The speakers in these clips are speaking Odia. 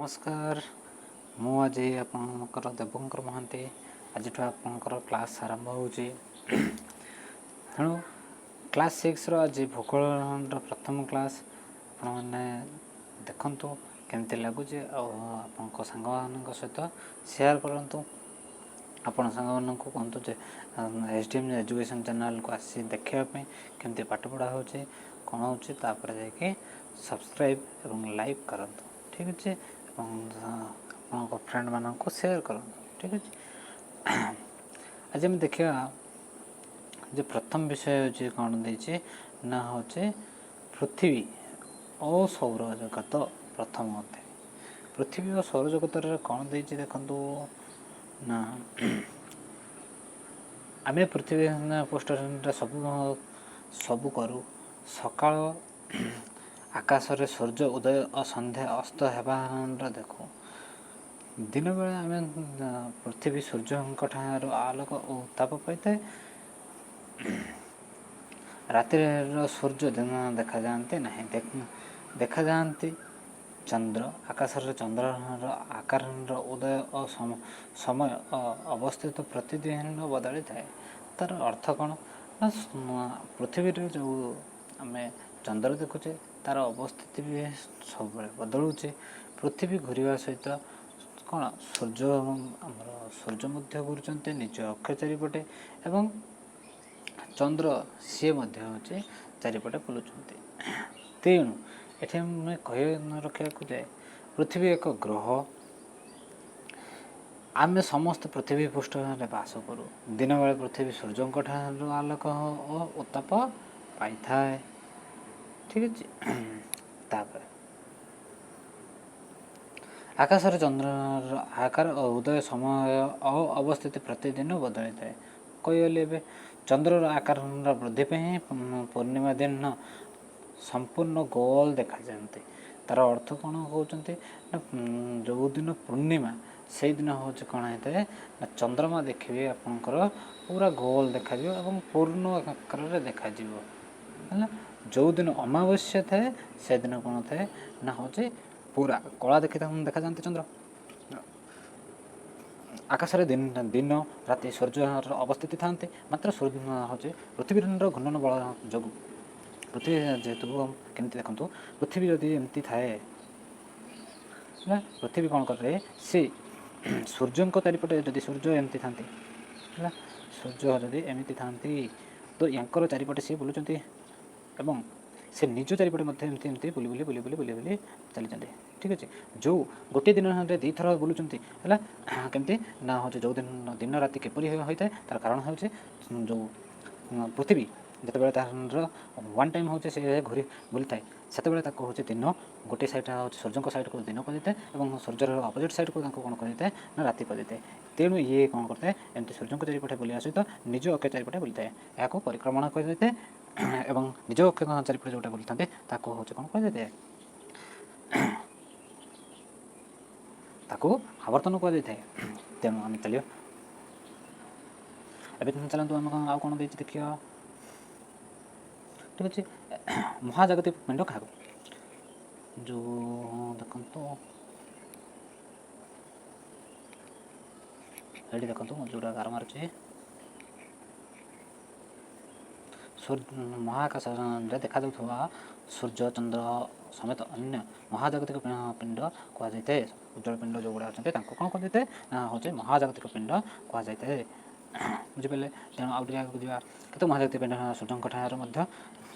ନମସ୍କାର। ମୁଁ ଆଜି ଆପଣଙ୍କର ଦେବଙ୍କର ମହାନ୍ତି। ଆଜିଠୁ ଆପଣଙ୍କର କ୍ଲାସ୍ ଆରମ୍ଭ ହେଉଛି। ତେଣୁ କ୍ଲାସ୍ ସିକ୍ସର ଆଜି ଭୂଗୋଳର ପ୍ରଥମ କ୍ଲାସ୍। ଆପଣମାନେ ଦେଖନ୍ତୁ କେମିତି ଲାଗୁଛି ଆଉ ଆପଣଙ୍କ ସାଙ୍ଗମାନଙ୍କ ସହିତ ସେୟାର କରନ୍ତୁ। ଆପଣ ସାଙ୍ଗମାନଙ୍କୁ କୁହନ୍ତୁ ଯେ ଏସ୍ ଡି ଏମ୍ ଏଜୁକେସନ୍ ଚ୍ୟାନେଲ୍କୁ ଆସି ଦେଖିବା ପାଇଁ କେମିତି ପାଠ ପଢ଼ା ହେଉଛି, କ'ଣ ହେଉଛି। ତାପରେ ଯାଇକି ସବସ୍କ୍ରାଇବ୍ ଏବଂ ଲାଇକ୍ କରନ୍ତୁ, ଠିକ୍ ଅଛି? ଏବଂ ଆପଣଙ୍କ ଫ୍ରେଣ୍ଡମାନଙ୍କୁ ସେୟାର କରନ୍ତୁ, ଠିକ୍ ଅଛି? ଆଜି ଆମେ ଦେଖିବା ଯେ ପ୍ରଥମ ବିଷୟ ହେଉଛି କ'ଣ ଦେଇଛି ନା ହେଉଛି ପୃଥିବୀ ଓ ସୌରଜଗତ। ପ୍ରଥମ ଅଧ୍ୟାୟ ପୃଥିବୀ ଓ ସୌରଜଗତରେ କ'ଣ ଦେଇଛି ଦେଖନ୍ତୁ ନା, ଆମେ ପୃଥିବୀ ପୃଷ୍ଠରେ ସବୁ ସବୁ କରୁ। ସକାଳ ଆକାଶରେ ସୂର୍ଯ୍ୟ ଉଦୟ ଓ ସନ୍ଧ୍ୟା ଅସ୍ତ ହେବାର ଦେଖୁ। ଦିନବେଳେ ଆମେ ପୃଥିବୀ ସୂର୍ଯ୍ୟଙ୍କ ଠାରୁ ଆଲୋକ ଓ ଉତ୍ତାପ ପାଇଥାଏ। ରାତିର ସୂର୍ଯ୍ୟ ଦିନ ଦେଖାଯାଆନ୍ତି ନାହିଁ, ଦେଖାଯାଆନ୍ତି ଚନ୍ଦ୍ର। ଆକାଶରେ ଚନ୍ଦ୍ରର ଆକାରର ଉଦୟ ଓ ସମୟ ଅବସ୍ଥିତ ପ୍ରତିଦିନ ବଦଳିଥାଏ। ତା'ର ଅର୍ଥ କ'ଣ ନା, ପୃଥିବୀରେ ଯେଉଁ ଆମେ ଚନ୍ଦ୍ର ଦେଖୁଛେ, ତା'ର ଅବସ୍ଥିତି ବି ସବୁବେଳେ ବଦଳୁଛି। ପୃଥିବୀ ଘୂରିବା ସହିତ କ'ଣ ସୂର୍ଯ୍ୟ, ଆମର ସୂର୍ଯ୍ୟ ମଧ୍ୟ ଘୁରୁଛନ୍ତି ନିଜ ଅକ୍ଷ ଚାରିପଟେ ଏବଂ ଚନ୍ଦ୍ର ସିଏ ମଧ୍ୟ ହେଉଛି ଚାରିପଟେ ବୁଲୁଛନ୍ତି। ତେଣୁ ଏଠି ଆମେ କହି ରଖିବାକୁ ଯେ ପୃଥିବୀ ଏକ ଗ୍ରହ। ଆମେ ସମସ୍ତେ ପୃଥିବୀ ପୃଷ୍ଠରେ ବାସ କରୁ। ଦିନବେଳେ ପୃଥିବୀ ସୂର୍ଯ୍ୟଙ୍କ ଠାରୁ ଆଲୋକ ଓ ଉତ୍ତାପ ପାଇଥାଏ, ଠିକ୍ ଅଛି? ତାପରେ ଆକାଶରେ ଚନ୍ଦ୍ରର ଆକାର ଓ ଉଦୟ ସମୟ ଓ ଅବସ୍ଥିତି ପ୍ରତିଦିନ ବଦଳିଥାଏ, କହିଗଲି ଏବେ। ଚନ୍ଦ୍ରର ଆକାରର ବୃଦ୍ଧି ପାଇଁ ପୂର୍ଣ୍ଣିମା ଦିନ ସମ୍ପୂର୍ଣ୍ଣ ଗୋଲ ଦେଖାଯାଆନ୍ତି। ତା'ର ଅର୍ଥ କ'ଣ କହୁଛନ୍ତି ନା, ଯେଉଁଦିନ ପୂର୍ଣ୍ଣିମା ସେଇଦିନ ହେଉଛି କ'ଣ ହେଇଥାଏ ନା, ଚନ୍ଦ୍ରମା ଦେଖିବେ ଆପଣଙ୍କର ପୁରା ଗୋଲ ଦେଖାଯିବ ଏବଂ ପୂର୍ଣ୍ଣ ଆକାରରେ ଦେଖାଯିବ, ହେଲା? ଯେଉଁଦିନ ଅମାବାସ୍ୟା ଥାଏ, ସେଦିନ କ'ଣ ଥାଏ ନା ହେଉଛି ପୁରା କଳା ଦେଖାଯାଆନ୍ତି ଚନ୍ଦ୍ର। ଆକାଶରେ ଦିନ ଦିନ ରାତି ସୂର୍ଯ୍ୟର ଅବସ୍ଥିତି ଥାନ୍ତି, ମାତ୍ର ସୂର୍ଯ୍ୟ ହେଉଛି ପୃଥିବୀର ଘୂର୍ଣ୍ଣନ ବଳ ଯୋଗୁଁ ପୃଥିବୀ ଯେହେତୁ କେମିତି ଦେଖନ୍ତୁ, ପୃଥିବୀ ଯଦି ଏମିତି ଥାଏ ହେଲା, ପୃଥିବୀ କ'ଣ କରେ, ସେ ସୂର୍ଯ୍ୟଙ୍କ ଚାରିପଟେ, ଯଦି ସୂର୍ଯ୍ୟ ଏମିତି ଥାନ୍ତି ହେଲା, ସୂର୍ଯ୍ୟ ଯଦି ଏମିତି ଥାନ୍ତି ତ ୟାଙ୍କର ଚାରିପଟେ ସିଏ ବୁଲୁଛନ୍ତି ଏବଂ ସେ ନିଜ ଚାରିପଟେ ମଧ୍ୟ ଏମିତି ଏମିତି ବୁଲି ବୁଲି ବୁଲି ବୁଲି ବୁଲି ବୁଲି ଚାଲିଛନ୍ତି, ଠିକ୍ ଅଛି? ଯେଉଁ ଗୋଟିଏ ଦିନରେ ଦୁଇଥର ବୁଲୁଛନ୍ତି ହେଲା, କେମିତି ନା ହେଉଛି ଯେଉଁ ଦିନ ଦିନ ରାତି କିପରି ହୋଇଥାଏ, ତା'ର କାରଣ ହେଉଛି ଯେଉଁ ପୃଥିବୀ ଯେତେବେଳେ ତାର ୱାନ୍ ଟାଇମ୍ ହେଉଛି ସେ ଘୁରି ବୁଲିଥାଏ, ସେତେବେଳେ ତାକୁ ହେଉଛି ଦିନ। ଗୋଟିଏ ସାଇଡ଼୍ ହେଉଛି ସୂର୍ଯ୍ୟଙ୍କ ସାଇଡ଼୍କୁ ଦିନ କୁହାଯାଇଥାଏ ଏବଂ ସୂର୍ଯ୍ୟର ଅପୋଜିଟ୍ ସାଇଡ଼୍କୁ ତାଙ୍କୁ କ'ଣ କୁହାଯାଇଥାଏ ନା ରାତି କୁହାଯାଇଥାଏ। ତେଣୁ ଇଏ କ'ଣ କରିଥାଏ, ଏମିତି ସୂର୍ଯ୍ୟଙ୍କ ଚାରିପଟେ ବୁଲିବା ସହିତ ନିଜ ଅକ୍ଷ ଚାରିପଟେ ବୁଲିଥାଏ। ଏହାକୁ ପରିକ୍ରମଣ କୁହାଯାଇଥାଏ ଏବଂ ନିଜ ଅକ୍ଷ ଚାରିପଟେ ଯେଉଁଟା ବୁଲିଥାନ୍ତି ତାକୁ ହେଉଛି କ'ଣ କୁହାଯାଇଥାଏ? ତାକୁ ଆବର୍ତ୍ତନ କୁହାଯାଇଥାଏ। ତେଣୁ ଆମେ ଚାଲିବା ଏବେ, ଚାଲନ୍ତୁ ଆମେ ଆଉ କ'ଣ ଦେଇଛି ଦେଖିବା, ଠିକ୍ ଅଛି? ମହାଜାଗତିକ ପିଣ୍ଡ କାହାକୁ ଯେଉଁ ଦେଖନ୍ତୁ ଏଇଠି ଦେଖନ୍ତୁ, ମୁଁ ଯେଉଁଟା ଗାର ମାରୁଛି, ମହାକାଶରେ ଦେଖାଯାଉଥିବା ସୂର୍ଯ୍ୟ, ଚନ୍ଦ୍ର ସମେତ ଅନ୍ୟ ମହାଜାଗତିକ ପିଣ୍ଡ କୁହାଯାଇଥାଏ। ଉଜ୍ଜଳ ପିଣ୍ଡ ଯେଉଁଗୁଡ଼ା ଅଛନ୍ତି ତାଙ୍କୁ କ'ଣ କୁହାଯାଇଥାଏ ନା ହେଉଛି ମହାଜାଗତିକ ପିଣ୍ଡ କୁହାଯାଇଥାଏ, ବୁଝିପାରିଲେ? ତେଣୁ ଆଉ ଟିକେ ଆଗକୁ ଯିବା। କେତେ ମହାଜାଗତିକ ପିଣ୍ଡ ସୂର୍ଯ୍ୟଙ୍କ ଠାରୁ ମଧ୍ୟ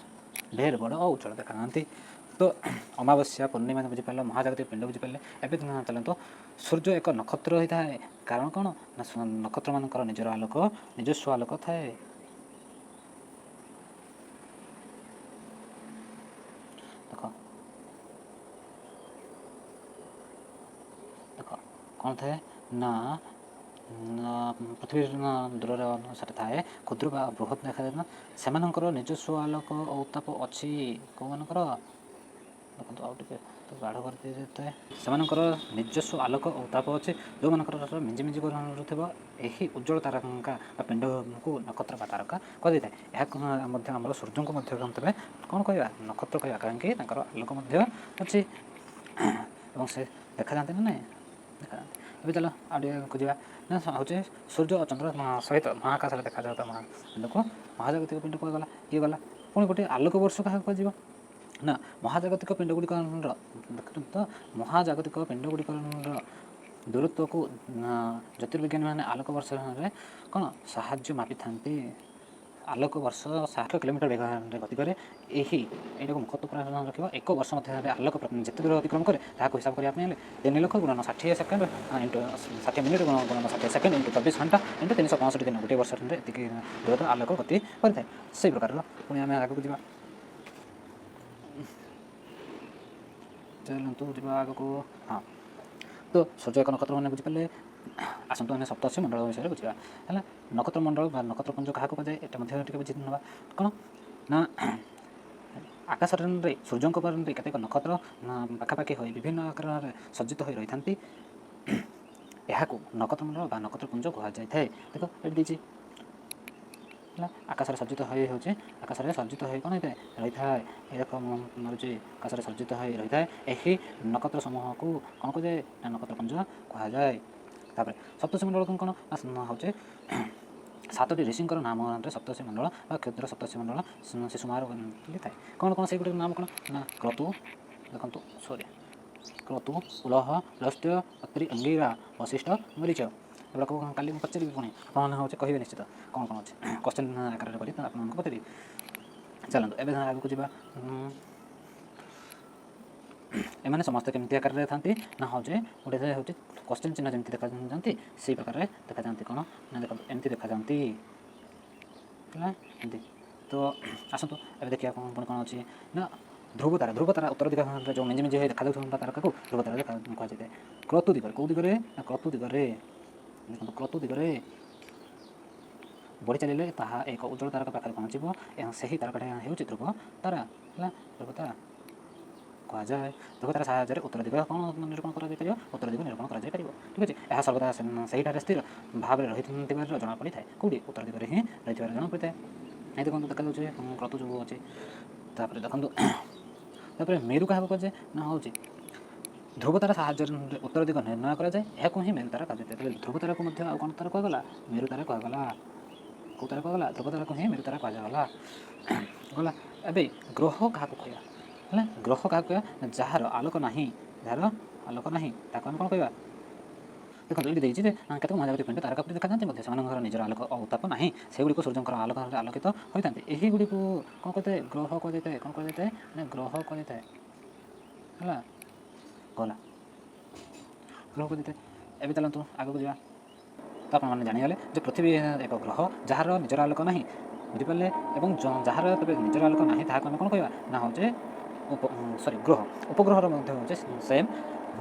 ଢେର ବଡ଼ ଓ ଉଜ୍ଜଳ ଦେଖାଯାଆନ୍ତି। ତ ଅମାବାସ୍ୟା, ପୂର୍ଣ୍ଣିମା ବୁଝିପାରିଲ, ମହାଜାଗତିକ ପିଣ୍ଡ ବୁଝିପାରିଲେ। ଏବେ ଚାଲନ୍ତୁ, ସୂର୍ଯ୍ୟ ଏକ ନକ୍ଷତ୍ର ହୋଇଥାଏ। କାରଣ କ'ଣ ନା ନକ୍ଷତ୍ରମାନଙ୍କର ନିଜର ଆଲୋକ, ନିଜସ୍ୱ ଆଲୋକ ଥାଏ। ଦେଖ ଦେଖ, କ'ଣ ଥାଏ ନା ପୃଥିବୀର ଦୂରରେ ଅନୁସାରେ ଥାଏ, କ୍ଷୁଦ୍ର ବା ବୃହତ୍ ଦେଖାଯାଏ। ସେମାନଙ୍କର ନିଜସ୍ୱ ଆଲୋକ ଓ ଉତ୍ତାପ ଅଛି। କେଉଁମାନଙ୍କର? ଦେଖନ୍ତୁ, ଆଉ ଟିକେ ଗାଢ଼ କରିଦିଆଯାଇଥାଏ। ସେମାନଙ୍କର ନିଜସ୍ୱ ଆଲୋକ ଓ ଉତ୍ତାପ ଅଛି। ଯେଉଁମାନଙ୍କର ମିଞ୍ଜି ମିଞ୍ଜି କରୁଥିବ, ଏହି ଉଜ୍ଜଳ ତାରକା ବା ପିଣ୍ଡକୁ ନକ୍ଷତ୍ର ବା ତାରକା କୁହାଯାଇଥାଏ। ଏହାକୁ ମଧ୍ୟ ଆମର ସୂର୍ଯ୍ୟଙ୍କୁ ମଧ୍ୟ ତେବେ କ'ଣ କହିବା? ନକ୍ଷତ୍ର କହିବା। କାହିଁକି? ତାଙ୍କର ଆଲୋକ ମଧ୍ୟ ଅଛି ଏବଂ ସେ ଦେଖାଯାଆନ୍ତି ନା ନାଇଁ? ଦେଖାଯାଆନ୍ତି। ଏବେ ଚାଲ ଆଉ ଟିକେ ଯିବା। ନା, ହେଉଛି ସୂର୍ଯ୍ୟ ଓ ଚନ୍ଦ୍ର ସହିତ ମହାକାଶରେ ଦେଖାଯାଉଥିବା ମହାପିଣ୍ଡକୁ ମହାଜାଗତିକ ପିଣ୍ଡ କୁହାଗଲା। ଇଏ ଗଲା। ପୁଣି ଗୋଟିଏ ଆଲୋକ ବର୍ଷ କାହାକୁ କୁହାଯିବ? ନା, ମହାଜାଗତିକ ପିଣ୍ଡ ଗୁଡ଼ିକର, ଦେଖନ୍ତୁ ତ, ମହାଜାଗତିକ ପିଣ୍ଡ ଗୁଡ଼ିକର ଦୂରତ୍ୱକୁ ଜ୍ୟୋତିର୍ବିଜ୍ଞାନୀମାନେ ଆଲୋକ ବର୍ଷରେ କ'ଣ ସାହାଯ୍ୟ ମାପିଥାନ୍ତି। ଆଲୋକ ବର୍ଷ 60 କିଲୋମିଟର ବେଗରେ ଗତି କରେ। ଏହି ଏଇଟାକୁ ମୁଖସ୍ଥ ପୁରା ରଖିବ। ଏକ ବର୍ଷ ମଧ୍ୟରେ ଆଲୋକ ଯେତେ ଦୂର ଅତିକ୍ରମ କରେ, ତାହାକୁ ହିସାବ କରିବା ପାଇଁ ହେଲେ 3 ଲକ୍ଷ ଗୁଣନ 60 ସେକେଣ୍ଡ ଇଣ୍ଟୁ 60 ମିନିଟ୍ ଗୁଣନ 60 ସେକେଣ୍ଡ ଇଣ୍ଟୁ 24 ଘଣ୍ଟା ଇଣ୍ଟୁ 365 ଦିନ। ଗୋଟିଏ ବର୍ଷରେ ଏତିକି ଦୂରତା ଆଲୋକ ଗତି କରିଥାଏ। ସେଇ ପ୍ରକାରର ପୁଣି ଆମେ ଆଗକୁ ଯିବା। ଚାଲନ୍ତୁ ଯିବା ଆଗକୁ। ହଁ, ତ ସୂର୍ଯ୍ୟ ଏକ ନକ୍ଷତ୍ର ମାନେ ବୁଝିପାରିଲେ। ଆସନ୍ତୁ ଆମେ ସପ୍ତର୍ଷି ମଣ୍ଡଳ ବିଷୟରେ ବୁଝିବା। ହେଲା, ନକ୍ଷତ୍ର ମଣ୍ଡଳ ବା ନକ୍ଷତ୍ରପୁଞ୍ଜ କାହାକୁ କୁହାଯାଏ, ଏଇଟା ମଧ୍ୟ ଟିକେ ବୁଝି ନେବା। କ'ଣ ନା, ଆକାଶରେ ସୂର୍ଯ୍ୟଙ୍କ ପରେ କେତେକ ନକ୍ଷତ୍ର ପାଖାପାଖି ହୋଇ ବିଭିନ୍ନ ଆକାରରେ ସଜ୍ଜିତ ହୋଇ ରହିଥାନ୍ତି। ଏହାକୁ ନକ୍ଷତ୍ରମଣ୍ଡଳ ବା ନକ୍ଷତ୍ରପୁଞ୍ଜ କୁହାଯାଇଥାଏ। ଦେଖ, ଏଠି ଦେଇଛି। ହେଲା, ଆକାଶରେ ସଜ୍ଜିତ ହୋଇ ହେଉଛି, ଆକାଶରେ ସଜ୍ଜିତ ହୋଇ କ'ଣ ହେଇଥାଏ? ରହିଥାଏ। ଏ ଦେଖ, ମୁଁ ମାରୁଛି, ଆକାଶରେ ସଜ୍ଜିତ ହୋଇ ରହିଥାଏ। ଏହି ନକ୍ଷତ୍ର ସମୂହକୁ କ'ଣ କୁହାଯାଏ? ନା, ନକ୍ଷତ୍ରପୁଞ୍ଜ କୁହାଯାଏ। ତାପରେ ସପ୍ତର୍ଷି ମଣ୍ଡଳ କ'ଣ ନା, ହେଉଛି ସାତଟି ଋଷିଙ୍କର ନାମରେ ସପ୍ତର୍ଷି ମଣ୍ଡଳ ବା କ୍ଷୁଦ୍ର ସପ୍ତର୍ଷି ମଣ୍ଡଳ ଶିଶୁମାର ଥାଏ। କ'ଣ କ'ଣ ସେଇଗୁଡ଼ିକ ନାମ କ'ଣ ନା, କ୍ରତୁ, ଦେଖନ୍ତୁ, ସରି, କ୍ରତୁ, ପୁଲହ, ପୁଲସ୍ତ୍ୟ, ଅତ୍ରି, ଅଙ୍ଗିରା, ବଶିଷ୍ଠ, ମରିଚ। ଏଗୁଡ଼ାକୁ କାଲି ମୁଁ ପଚାରିବି ପୁଣି, ଆପଣମାନେ ହେଉଛି କହିବେ ନିଶ୍ଚିତ କ'ଣ କ'ଣ ଅଛି। କ୍ୱଶ୍ଚନ୍ ଆକାରରେ କରି ଆପଣମାନଙ୍କୁ ପଚାରିବି। ଚାଲନ୍ତୁ, ଏବେ ଆଗକୁ ଯିବା। ଏମାନେ ସମସ୍ତେ କେମିତି ଆକାରରେ ଥାନ୍ତି? ନା, ହେଉଛି ଗୋଟେ ହେଉଛି କ୍ୱଶ୍ଚନ୍ ଚିହ୍ନ ଯେମିତି ଦେଖାଯାଆନ୍ତି, ସେଇ ପ୍ରକାରରେ ଦେଖାଯାଆନ୍ତି। କ'ଣ ନା, ଦେଖନ୍ତୁ, ଏମିତି ଦେଖାଯାଆନ୍ତି। ହେଲା, ଏମିତି। ତ ଆସନ୍ତୁ ଏବେ ଦେଖିବା କ'ଣ ପୁଣି କ'ଣ ଅଛି। ନା, ଧ୍ରୁବ ତାରା। ଧ୍ରୁବ ତାରା ଉତ୍ତର ଦିଗରେ ଯେଉଁ ମିଞ୍ଜି ମିଞ୍ଜି ହୋଇ ଦେଖାଯାଉଥିବା ତାରକାକୁ ଧ୍ରୁବ ତାରା ଦେଖା କୁହାଯାଇଥାଏ। କ୍ରତୁ ଦିଗରେ, କେଉଁ ଦିଗରେ? ନା, କ୍ରତୁ ଦିଗରେ। ଦେଖନ୍ତୁ, କ୍ରତୁ ଦିଗରେ ବଢ଼ି ଚାଲିଲେ ତାହା ଏକ ଉଜ୍ଜଳ ତାରକା ପାଖରେ ପହଞ୍ଚିବ ଏବଂ ସେହି ତାରକାଟା ହେଉଛି ଧ୍ରୁବ ତାରା। ହେଲା, ଧ୍ରୁବ ତାରା କୁହାଯାଏ। ଧ୍ରୁବ ତାରା ସାହାଯ୍ୟରେ ଉତ୍ତର ଦିଗ କ'ଣ ନିରୂପଣ କରାଯାଇପାରିବ? ଉତ୍ତର ଦିଗ ନିରୂପଣ କରାଯାଇପାରିବ। ଠିକ୍ ଅଛି। ଏହା ସର୍ବଦା ସେହିଠାରେ ସ୍ଥିର ଭାବରେ ରହିଥିବାର ଜଣାପଡ଼ିଥାଏ। କେଉଁଠି? ଉତ୍ତର ଦିଗରେ ହିଁ ରହିଥିବାର ଜଣାପଡ଼ିଥାଏ। ଏ ଦେଖନ୍ତୁ, ଦେଖାଯାଉଛି କ୍ରତୁ ଯୋଗୁଁ ଅଛି। ତାପରେ ଦେଖନ୍ତୁ, ତାପରେ ମେରୁ କାହାକୁ କୁହାଯାଏ? ନା, ହେଉଛି ଧ୍ରୁବ ତାରା ସାହାଯ୍ୟରେ ଉତ୍ତର ଦିଗ ନିର୍ଣ୍ଣୟ କରାଯାଏ। ଏହାକୁ ହିଁ ମେରୁ ତାରା କୁହାଯାଇଥାଏ। ତେବେ ଧ୍ରୁବ ତାରାକୁ ମଧ୍ୟ ଆଉ କ'ଣ ତାରା କୁହାଗଲା? ମେରୁ ତାରା କୁହାଗଲା। କେଉଁ ତାରା କୁହାଗଲା? ଧ୍ରୁବ ତାରାକୁ ହିଁ ମେରୁ ତାରା କୁହାଗଲା। ଗଲା। ଏବେ ଗ୍ରହ କାହାକୁ କହିବା? ହେଲା, ଗ୍ରହ କାହାକୁ କହିବା? ନା, ଯାହାର ଆଲୋକ ନାହିଁ, ଯାହାର ଆଲୋକ ନାହିଁ, ତାକୁ ଆମେ କ'ଣ କହିବା? ଦେଖନ୍ତୁ, ଏଇଠି ଦେଇଛି ଯେ କେତେକ ମହାଜାଗତିକ ପିଣ୍ଡ ତାରକା ପରି ଦେଖାଯାଆନ୍ତି ମଧ୍ୟ ସେମାନଙ୍କର ନିଜର ଆଲୋକ ଓ ଉତ୍ତାପ ନାହିଁ। ସେଗୁଡ଼ିକ ସୂର୍ଯ୍ୟଙ୍କର ଆଲୋକରେ ଆଲୋକିତ ହୋଇଥାନ୍ତି। ଏହି ଗୁଡ଼ିକୁ କ'ଣ କହିଥାଏ? ଗ୍ରହ କୁହାଯାଇଥାଏ। କ'ଣ କୁହାଯାଇଥାଏ? ନା, ଗ୍ରହ କୁହାଯାଇଥାଏ। ହେଲା, ଗଲା, ଗ୍ରହ କୁହାଯାଇଥାଏ। ଏବେ ଚାଲନ୍ତୁ ଆଗକୁ ଯିବା। ତ ଆପଣମାନେ ଜାଣିଗଲେ ଯେ ପୃଥିବୀ ଏକ ଗ୍ରହ ଯାହାର ନିଜର ଆଲୋକ ନାହିଁ। ବୁଝିପାରିଲେ? ଏବଂ ଯାହାର ତେବେ ନିଜର ଆଲୋକ ନାହିଁ, ତାହାକୁ ଆମେ କ'ଣ କହିବା? ନା, ହେଉଛି ଉପ ସରି ଗ୍ରହ। ଉପଗ୍ରହର ମଧ୍ୟ ହେଉଛି ସେମ୍।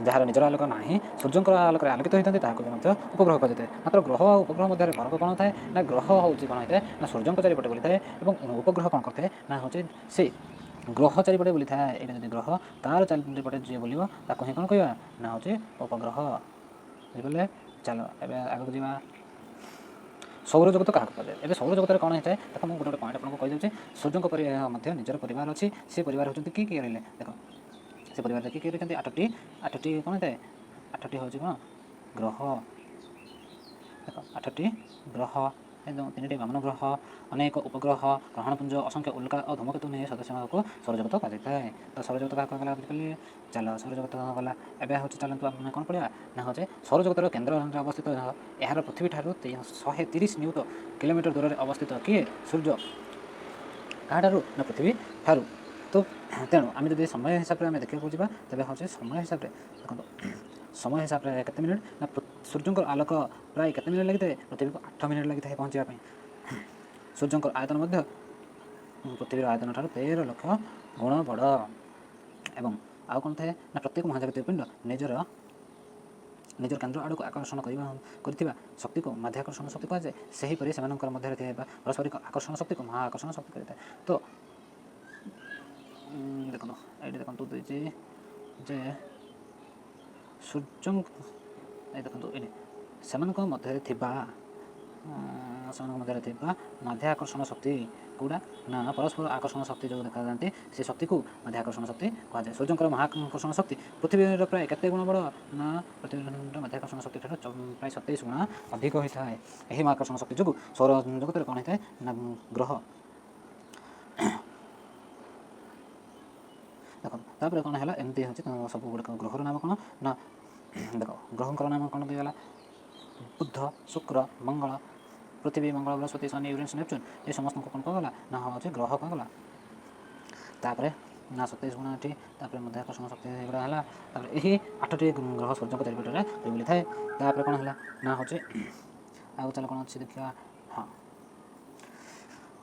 ଯାହାର ନିଜର ଆଲୋକ ନାହିଁ, ସୂର୍ଯ୍ୟଙ୍କର ଆଲୋକରେ ଆଲୋକିତ ହୋଇଥାନ୍ତି, ତାହାକୁ ବି ମଧ୍ୟ ଉପଗ୍ରହ କୁହାଯାଇଥାଏ। ମାତ୍ର ଗ୍ରହ ଆଉ ଉପଗ୍ରହ ମଧ୍ୟରେ ଫରକ କ'ଣ ଥାଏ? ନା, ଗ୍ରହ ହେଉଛି କ'ଣ ହେଇଥାଏ? ନା, ସୂର୍ଯ୍ୟଙ୍କ ଚାରିପଟେ ବୁଲିଥାଏ ଏବଂ ଉପଗ୍ରହ କ'ଣ କରିଥାଏ? ନା, ହେଉଛି ସେ ଗ୍ରହ ଚାରିପଟେ ବୁଲିଥାଏ। ଏଇଟା ଯଦି ଗ୍ରହ, ତାର ଚାରିପଟେ ଯିଏ ବୁଲିବ, ତାକୁ ହିଁ କ'ଣ କହିବା? ନା, ହେଉଛି ଉପଗ୍ରହ। ବୁଝିପାରିଲେ? ଚାଲ, ଏବେ ଆଗକୁ ଯିବା। ସୌରଜଗତ କାହାକୁ କୁହାଯାଏ? ଏବେ ସୌରଜଗତରେ କ'ଣ ହେଇଥାଏ? ଦେଖ, ମୁଁ ଗୋଟେ ଗୋଟେ ପଏଣ୍ଟ ଆପଣଙ୍କୁ କହିଦେଉଛି। ସୂର୍ଯ୍ୟଙ୍କ ପରି ମଧ୍ୟ ନିଜର ପରିବାର ଅଛି। ସେ ପରିବାର ହେଉଛନ୍ତି କିଏ କିଏ ରହିଲେ? ଦେଖ, ସେ ପରିବାରରେ କିଏ କିଏ ରହିଛନ୍ତି? ଆଠଟି। ଆଠଟି କ'ଣ ହେଇଥାଏ? ଆଠଟି ହେଉଛି କ'ଣ? ଗ୍ରହ। ଦେଖ, ଆଠଟି ଗ୍ରହ, ଏବଂ ତିନିଟି ବାମନ ଗ୍ରହ, ଅନେକ ଉପଗ୍ରହ, ଗ୍ରହାଣୁପୁଞ୍ଜ, ଅସଂଖ୍ୟ ଉଲ୍କା ଓ ଧୂମକେତୁ ନେଇ ସଦସ୍ୟକୁ ସୌରଜଗତ କୁହାଯାଇଥାଏ। ତ ସୌରଜଗତ କାହାକୁ କୁହାଗଲା, ବୁଝିପାରିଲେ? ଚାଲ, ସୌରଜଗତ ଗଲା। ଏବେ ହେଉଛି ଚାଲନ୍ତୁ ଆମେ କ'ଣ ପଢ଼ିବା? ନା, ହେଉଛି ସୌରଜଗତର କେନ୍ଦ୍ରରେ ଅବସ୍ଥିତ, ଏହାର ପୃଥିବୀ ଠାରୁ 130 ନିୟୁତ କିଲୋମିଟର ଦୂରରେ ଅବସ୍ଥିତ। କିଏ? ସୂର୍ଯ୍ୟ। କାହାଠାରୁ? ନା, ପୃଥିବୀ ଠାରୁ। ତ ତେଣୁ ଆମେ ଯଦି ସମୟ ହିସାବରେ ଆମେ ଦେଖିବାକୁ ଯିବା, ତେବେ ହେଉଛି ସମୟ ହିସାବରେ, ଦେଖନ୍ତୁ, ସମୟ ହିସାବରେ କେତେ ମିନିଟ୍? ନା, ସୂର୍ଯ୍ୟଙ୍କର ଆଲୋକ ପ୍ରାୟ କେତେ ମିନିଟ୍ ଲାଗିଥାଏ? ପୃଥିବୀକୁ 8 ମିନିଟ୍ ଲାଗିଥାଏ ପହଞ୍ଚିବା ପାଇଁ। ସୂର୍ଯ୍ୟଙ୍କର ଆୟତନ ମଧ୍ୟ ପୃଥିବୀର ଆୟତନ ଠାରୁ 13 ଲକ୍ଷ ଗୁଣ ବଡ଼। ଏବଂ ଆଉ କ'ଣ ଥାଏ? ନା, ପ୍ରତ୍ୟେକ ମହାଜାଗତିକ ପିଣ୍ଡ ନିଜର ନିଜର କେନ୍ଦ୍ର ଆଡ଼କୁ ଆକର୍ଷଣ କରିଥିବା ଶକ୍ତିକୁ ମାଧ୍ୟାକର୍ଷଣ ଶକ୍ତି କୁହାଯାଏ। ସେହିପରି ସେମାନଙ୍କର ମଧ୍ୟରେ ଥିବା ପାରସ୍ପରିକ ଆକର୍ଷଣ ଶକ୍ତିକୁ ମହାକର୍ଷଣ ଶକ୍ତି କୁହାଯାଇଥାଏ। ତ ଦେଖନ୍ତୁ, ଏଇଠି ଦେଖନ୍ତୁ, ଦେଇଛି ଯେ ସୂର୍ଯ୍ୟଙ୍କ, ଏଇ ଦେଖନ୍ତୁ ଏଇଠି, ସେମାନଙ୍କ ମଧ୍ୟରେ ଥିବା ସେମାନଙ୍କ ମଧ୍ୟରେ ଥିବା ମାଧ୍ୟାକର୍ଷଣ ଶକ୍ତି କେଉଁଟା ନା ପରସ୍ପର ଆକର୍ଷଣ ଶକ୍ତି ଯେଉଁ ଦେଖାଯାଆନ୍ତି, ସେ ଶକ୍ତିକୁ ମାଧ୍ୟାକର୍ଷଣ ଶକ୍ତି କୁହାଯାଏ। ସୂର୍ଯ୍ୟଙ୍କର ମହାକର୍ଷଣ ଶକ୍ତି ପୃଥିବୀର ପ୍ରାୟ କେତେ ଗୁଣ ବଡ଼ ନା ପୃଥିବୀର ମାଧ୍ୟାକର୍ଷଣ ଶକ୍ତି ଠାରୁ ପ୍ରାୟ 27 ଗୁଣା ଅଧିକ ହୋଇଥାଏ। ଏହି ମହାକର୍ଷଣ ଶକ୍ତି ଯୋଗୁଁ ସୌର ଜଗତରେ କ'ଣ ହେଇଥାଏ ନା ଗ୍ରହ। ଦେଖ, ତାପରେ କ'ଣ ହେଲା? ଏମିତି ହେଉଛି ସବୁ ଗୁଡ଼ିକ ଗ୍ରହର ନାମ କ'ଣ ନା, ଦେଖ, ଗ୍ରହଙ୍କର ନାମ କ'ଣ ଦେଇଗଲା? ବୁଧ, ଶୁକ୍ର, ମଙ୍ଗଳ, ପୃଥିବୀ, ମଙ୍ଗଳ, ବୃହସ୍ପତି, ଶନି, ୟୁରେନସ୍, ନେପଚୁନ୍, ଏ ସମସ୍ତଙ୍କୁ କ'ଣ କୁହାଗଲା ନା ହେଉଛି ଗ୍ରହ କୁହାଗଲା। ତାପରେ ନା 27 ଗୁଣ ଏଠି, ତାପରେ ମଧ୍ୟାକର୍ଷଣ ଶକ୍ତି ଏଗୁଡ଼ା ହେଲା। ତାପରେ ଏହି ଆଠଟି ଗ୍ରହ ସୂର୍ଯ୍ୟଙ୍କ ଚାରିପଟରେ ବୁଲିଥାଏ। ତାପରେ କ'ଣ ହେଲା ନା ହେଉଛି ଆଉ ଚାଲ କ'ଣ ଅଛି ଦେଖିବା। ହଁ,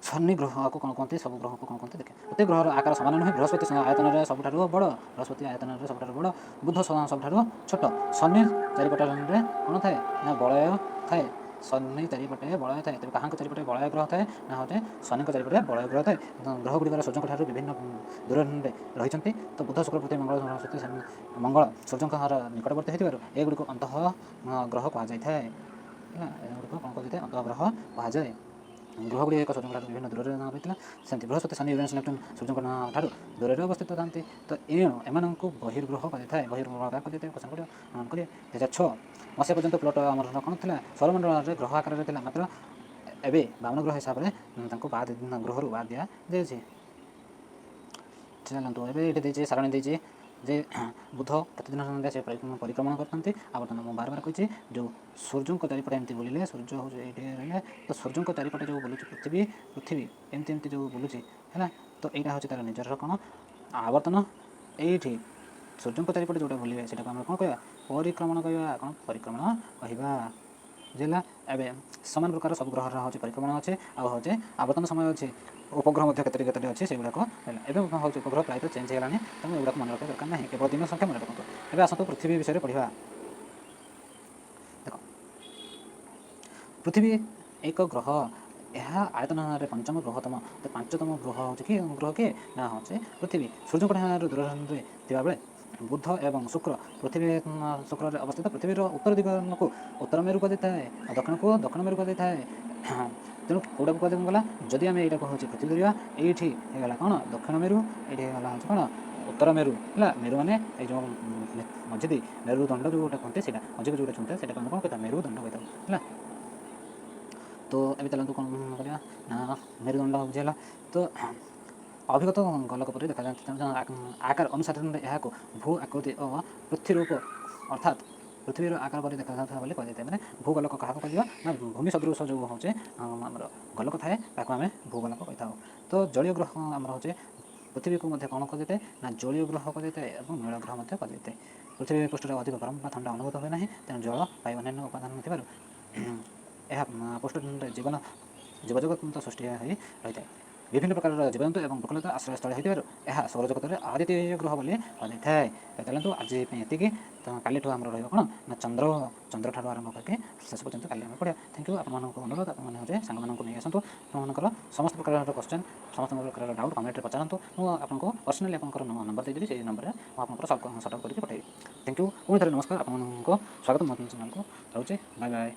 ଶନି ଗ୍ରହକୁ କ'ଣ କୁହନ୍ତି? ସବୁ ଗ୍ରହକୁ କ'ଣ କୁହନ୍ତି ଦେଖେ। ପ୍ରତ୍ୟେକ ଗ୍ରହର ଆକାର ସମାନ ନୁହେଁ। ବୃହସ୍ପତି ଆୟତନରେ ସବୁଠାରୁ ବଡ଼। ବୃହସ୍ପତି ଆୟତନରେ ସବୁଠାରୁ ବଡ଼। ବୁଧ ସବୁଠାରୁ ଛୋଟ। ଶନି ଚାରିପଟରେ କ'ଣ ଥାଏ ନା ବଳୟ ଥାଏ। ଶନି ଚାରିପଟେ ବଳୟ ଥାଏ। ତେବେ କାହାଙ୍କ ଚାରିପଟେ ବଳୟ ଗ୍ରହ ଥାଏ ନା ହେଉଛି ଶନିଙ୍କ ଚାରିପଟେ ବଳୟ ଗ୍ରହ ଥାଏ। ଗ୍ରହ ଗୁଡ଼ିକର ସୂର୍ଯ୍ୟଙ୍କ ଠାରୁ ବିଭିନ୍ନ ଦୂରରେ ରହିଛନ୍ତି। ତ ବୁଧ, ଶୁକ୍ର, ପୃଥିବୀ, ମଙ୍ଗଳ, ବୃହସ୍ପତି, ମଙ୍ଗଳ ସୂର୍ଯ୍ୟଙ୍କ ନିକଟବର୍ତ୍ତୀ ହୋଇଥିବାରୁ ଏଗୁଡ଼ିକୁ ଅନ୍ତଃ ଗ୍ରହ କୁହାଯାଇଥାଏ। ହେଲା, ଏଗୁଡ଼ିକ କ'ଣ କୁହାଯାଇଥାଏ? ଅନ୍ତଃ ଗ୍ରହ କୁହାଯାଏ। ଗ୍ରହ ଗୁଡ଼ିକ ଏକ ସୂର୍ଯ୍ୟଙ୍କ ଠାରୁ ବିଭିନ୍ନ ଦୂରରେ ରହିଥିଲା। ସେମିତି ବୃହସ୍ପତି, ଶନି, ୟୁରେନସ୍, ନେପଚୁନ୍ ସୂର୍ଯ୍ୟଙ୍କ ଠାରୁ ଦୂରରେ ଅବସ୍ଥିତ ଥାନ୍ତି। ତ ଏଣୁ ଏମାନଙ୍କୁ ବହିର୍ଗ୍ରହ କୁହାଯାଇଥାଏ। ବହିର୍ଗ୍ରହ କାହାକୁ କୁହାଯାଇଥାଏ? କ୍ୱେଶ୍ଚନ୍ କରିବ, କରିବେ। 2006 ମସିହା ପର୍ଯ୍ୟନ୍ତ ପ୍ଲୁଟୋ ଆମର କ'ଣ ଥିଲା? ସୌରମଣ୍ଡଳରେ ଗ୍ରହ ଆକାରରେ ଥିଲା। ମାତ୍ର ଏବେ ବାମନ ଗ୍ରହ ହିସାବରେ ତାଙ୍କୁ ବାଦ ଗ୍ରହରୁ ବାଦ ଦିଆଯାଇଛି। ଚାଲନ୍ତୁ, ଏବେ ଏଇଠି ଦେଇଛି, ସାରଣୀ ଦେଇଛି ଯେ ବୁଧ ପ୍ରତିଦିନ ସନ୍ଧ୍ୟା ସେ ପରିକ୍ରମଣ କରିଥାନ୍ତି। ଆଉ ବର୍ତ୍ତମାନ ମୁଁ ବାର ବାର କହିଛି, ଯେଉଁ ସୂର୍ଯ୍ୟଙ୍କ ଚାରିପଟେ ଏମିତି ବୁଲିଲେ, ସୂର୍ଯ୍ୟ ହେଉଛି ଏଇଠି ରହିଲେ, ତ ସୂର୍ଯ୍ୟଙ୍କ ଚାରିପଟେ ଯେଉଁ ବୁଲୁଛି ପୃଥିବୀ, ପୃଥିବୀ ଏମିତି ଏମିତି ଯେଉଁ ବୁଲୁଛି, ହେଲା, ତ ଏଇଟା ହେଉଛି ତା'ର ନିଜର କ'ଣ ଆବର୍ତ୍ତନ। ଏଇଠି ସୂର୍ଯ୍ୟଙ୍କ ଚାରିପଟେ ଯେଉଁଟା ବୁଲିବେ, ସେଇଟାକୁ ଆମେ କ'ଣ କହିବା? ପରିକ୍ରମଣ କହିବା। କ'ଣ ପରିକ୍ରମଣ କହିବା? ବୁଝିଲା? ଏବେ ସମାନ ପ୍ରକାର ସବୁ ଗ୍ରହର ହେଉଛି ପରିକ୍ରମଣ ଅଛି ଆଉ ହେଉଛି ଆବର୍ତ୍ତନ ସମୟ ଅଛି। ଉପଗ୍ରହ ମଧ୍ୟ କେତୋଟି କେତୋଟି ଅଛି, ସେଗୁଡ଼ାକ ହେଲା। ଏବେ କ'ଣ ହେଉଛି, ଉପଗ୍ରହ ପ୍ରାୟତଃ ଚେଞ୍ଜ ହେଇଗଲାଣି, ତେଣୁ ଏଗୁଡ଼ାକ ମନେ ରଖିବା ଦରକାର ନାହିଁ। କେବଳ ଦିନ ସଂଖ୍ୟା ମନେ ରଖନ୍ତୁ। ଏବେ ଆସନ୍ତୁ ପୃଥିବୀ ବିଷୟରେ ପଢ଼ିବା। ଦେଖ, ପୃଥିବୀ ଏକ ଗ୍ରହ। ଏହା ଆୟତନରେ ପଞ୍ଚମ ବୃହତ୍ତମ। ତ ପାଞ୍ଚତମ ଗ୍ରହ ହେଉଛି କି ଗ୍ରହ କିଏ ନା ହେଉଛି ପୃଥିବୀ। ସୂର୍ଯ୍ୟଙ୍କ ଠାରୁ ଦୂରରେ ଥିବାବେଳେ ବୁଧ ଏବଂ ଶୁକ୍ର ପୃଥିବୀ ଶୁକ୍ରରେ ଅବସ୍ଥିତ। ପୃଥିବୀର ଉତ୍ତର ଦିଗକୁ ଉତ୍ତର ମେରୁ କୁହାଯାଇଥାଏ ଆଉ ଦକ୍ଷିଣକୁ ଦକ୍ଷିଣ ମେରୁ କୁହାଯାଇଥାଏ। ତେଣୁ କେଉଁଟାକୁ କୁହାଯାଏ ଗଲା? ଯଦି ଆମେ ଏଇଟାକୁ ହେଉଛି ପୃଥିବୀ ଧରିବା, ଏଇଠି ହେଇଗଲା କ'ଣ ଦକ୍ଷିଣ ମେରୁ, ଏଇଠି ହେଇଗଲା ହେଉଛି କ'ଣ ଉତ୍ତର ମେରୁ। ହେଲା, ମେରୁ ମାନେ ଏଇ ଯେଉଁ ମଝି ଦେଇ ମେରୁଦଣ୍ଡ ଯେଉଁଟା କୁହନ୍ତି, ସେଇଟା ମଝିକୁ ଯେଉଁଟା ଛୁଁଥାଏ, ସେଇଟାକୁ ଆମେ କ'ଣ କହିଥାଉ? ମେରୁଦଣ୍ଡ କହିଥାଉ। ହେଲା, ତ ଏବେ ଚାଲନ୍ତୁ କ'ଣ କରିବା ନା ମେରୁଦଣ୍ଡ ବୁଝିହେଲା। ତ ଅଭିଗତ ଗୋଲକ ପରି ଦେଖାଯାଆନ୍ତି। ତେଣୁ ଆକାର ଅନୁସାରେ ଏହାକୁ ଭୂ ଆକୃତି ଓ ପୃଥ୍ୱୀରୂପ, ଅର୍ଥାତ୍ ପୃଥିବୀର ଆକାର ପରି ଦେଖାଯାଉଥିବା ବୋଲି କୁହାଯାଇଥାଏ। ମାନେ ଭୂଗୋଲକ କାହାକୁ କୁହାଯିବ ନା ଭୂମି ସଦୃଶ ଯେଉଁ ହେଉଛି ଆମର ଗୋଲକ ଥାଏ, ତାକୁ ଆମେ ଭୂଗୋଲକ କହିଥାଉ। ତ ଜଳୀୟ ଗ୍ରହ ଆମର ହେଉଛି ପୃଥିବୀକୁ ମଧ୍ୟ କ'ଣ କୁହାଯାଇଥାଏ ନା ଜଳୀୟ ଗ୍ରହ କୁହାଯାଇଥାଏ ଏବଂ ନୀଳ ଗ୍ରହ ମଧ୍ୟ କୁହାଯାଇଥାଏ। ପୃଥିବୀ ପୃଷ୍ଠରେ ଅଧିକ ଗରମ ବା ଥଣ୍ଡା ଅନୁଭୂତ ହୁଏ ନାହିଁ। ତେଣୁ ଜଳ, ବାୟୁ, ଅନ୍ୟାନ୍ୟ ଉପାଦାନ ଥିବାରୁ ଏହା ପୃଷ୍ଠରେ ଜୀବନ ଜୀବଜଗତ ସୃଷ୍ଟି ହୋଇ ରହିଥାଏ। ବିଭିନ୍ନ ପ୍ରକାରର ଜୀବଜନ୍ତୁ ଏବଂ ବୃକ୍ଷଲତା ଆଶ୍ରୟସ୍ଥଳ ହୋଇଥିବାରୁ ଏହା ସୌରଜଗତରେ ଅଦ୍ୱିତୀୟ ଗ୍ରହ ବୋଲି କୁହାଯାଇଥାଏ। ତ ଚାଲନ୍ତୁ, ଆଜି ପାଇଁ ଏତିକି। ତ କାଲିଠୁ ଆମର ରହିବ କ'ଣ ନା ଚନ୍ଦ୍ର। ଚନ୍ଦ୍ରଠାରୁ ଆରମ୍ଭ କରିକି ଶେଷ ପର୍ଯ୍ୟନ୍ତ କାଲି ଆମେ ପଢ଼ିବା। Thank you. ଆପଣମାନଙ୍କୁ ଅନୁରୋଧ, ଆପଣମାନେ ହେଉଛି ସାଙ୍ଗମାନଙ୍କୁ ନେଇ ଆସନ୍ତୁ। ଆପଣମାନଙ୍କର ସମସ୍ତ ପ୍ରକାରର କ୍ୱେଶ୍ଚନ୍, ସମସ୍ତ ପ୍ରକାରର ଡାଉଟ୍ କମେଣ୍ଟରେ ପଚାରନ୍ତୁ। ମୁଁ ଆପଣଙ୍କୁ ପର୍ସନାଲି ଆପଣଙ୍କର ନମ୍ବର ଦେଇଦେବି। ସେଇ ନମ୍ବରରେ ମୁଁ ଆପଣଙ୍କର ସର୍ଟ ଆଉଟ୍ କରିକି ପଠାଇବି। Thank you. ପୁଣି ଥରେ ନମସ୍କାର, ଆପଣମାନଙ୍କୁ ସ୍ୱାଗତ ମୋ ଚ୍ୟାନେଲକୁ। ରହୁଛି, ବାଏ ବାଏ।